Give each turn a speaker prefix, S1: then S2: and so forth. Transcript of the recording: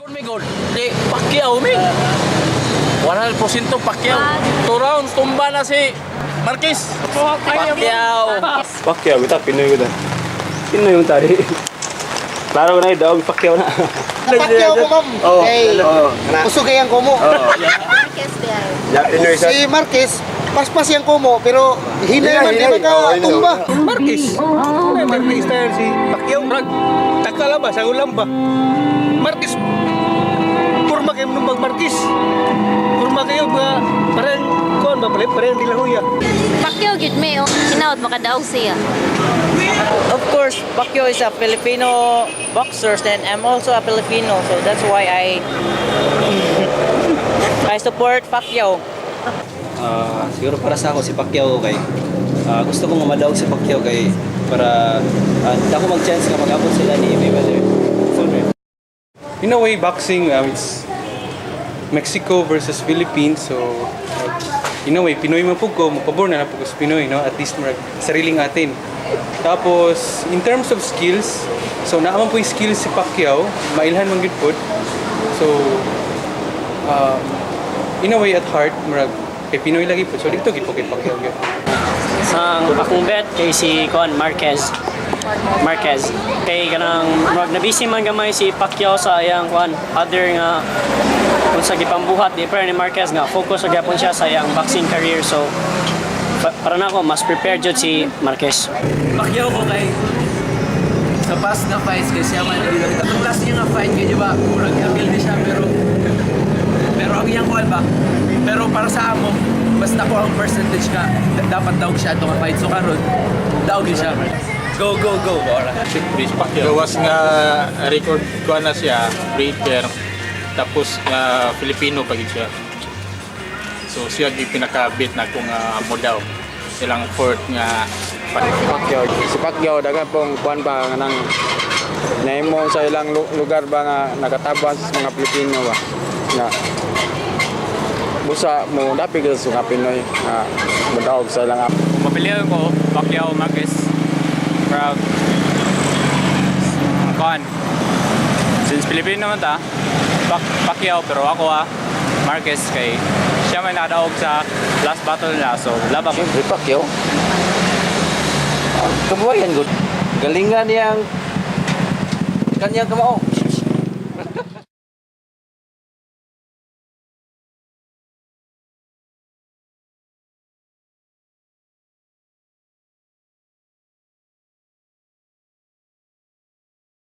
S1: Mi god, di Pacquiao mi. 100% Pacquiao. 2 rounds tumba na si Marquez. Pacquiao.
S2: Pacquiao, bitaw, Pinoy ko da. Pinoy yung tari. Klaro na daw, Pacquiao na.
S3: Pacquiao ko, ma'am.
S2: Oo.
S3: Kay
S2: Oo.
S3: kusog ang kumo.
S4: Marquez there.
S2: Ya, Pinoy sa.
S3: Si Marquez, paspas yung kumo, pero hinay man, di
S2: Hinay,
S3: ba ka
S2: hinay. Oo, hinay.
S3: tumba?
S5: Marquez. Marquez style si Pacquiao. Rag. Takala ba? Sa ulam ba? Marquez. Kurma kayo nung bag Marquez. Kurma kayo ba? Parang kuan ba? Parang di lang huya.
S4: Pacquiao gyud may oh. Hinaot makadaog siya.
S6: Of course, Pacquiao is a Filipino boxer, and I'm also a Filipino, so that's why I support Pacquiao.
S7: Siguro para sa ako si Pacquiao kay gusto kong madaog si Pacquiao kay para dako mag-chance nga mag-abot sila ni Mayweather. Sooner.
S8: In a way, boxing, it's Mexico versus Philippines. So, in a way, Pinoy man pud ko, mapabor na lang pud ko sa Pinoy, no? At least murag sariling atin. Tapos, in terms of skills, so naa man po'y skills si Pacquiao, mailhan man gyud pod. So, in a way, at heart, murag kay Pinoy lagi po. So, dito gyud po kay Pacquiao gyud.
S9: Ang akong bet kay si Juan Marquez. Marquez. Kay kanang murag nabisi man gamay si Pacquiao sa iyang kuan other nga kung sa gipambuhat di pero ni Marquez nga focus sa gyapon siya sa iyang boxing career, so para nako mas prepared jud si Marquez.
S10: Pacquiao ko kay sa past nga fights kay siya man dito. Katong last niya nga fight kay, di ba, murag appeal ni siya, pero pero ang iyang kuan ba? Pero para sa amo, basta ko ang percentage ka dapat daog siya atong fight. So karon daog gyud siya. Go, go, go. Ora.
S11: Siyempre, si Pacquiao. Gawas nga record ko na siya, breaker. Tapos nga Filipino pa gid siya. So siya gyud pinaka-beat na kung mo daw silang fourth nga
S2: Pacquiao. Si Pacquiao dagan pong kuan ba nga nang naimo sa ilang lugar ba nga nakatabang sa mga Pilipino ba. Nga busa mo dapig sa mga Pinoy nga modaog sa ilang
S12: Mapilihan ko Pacquiao, Marquez. Pero kuan. Since Pilipino naman ta, Pacquiao, pero ako Marquez kay siya may nakadaog sa last battle nila, so labang.
S7: Siyempre Pacquiao. Kabuhayan good. Galingan niyang kanyang kamao.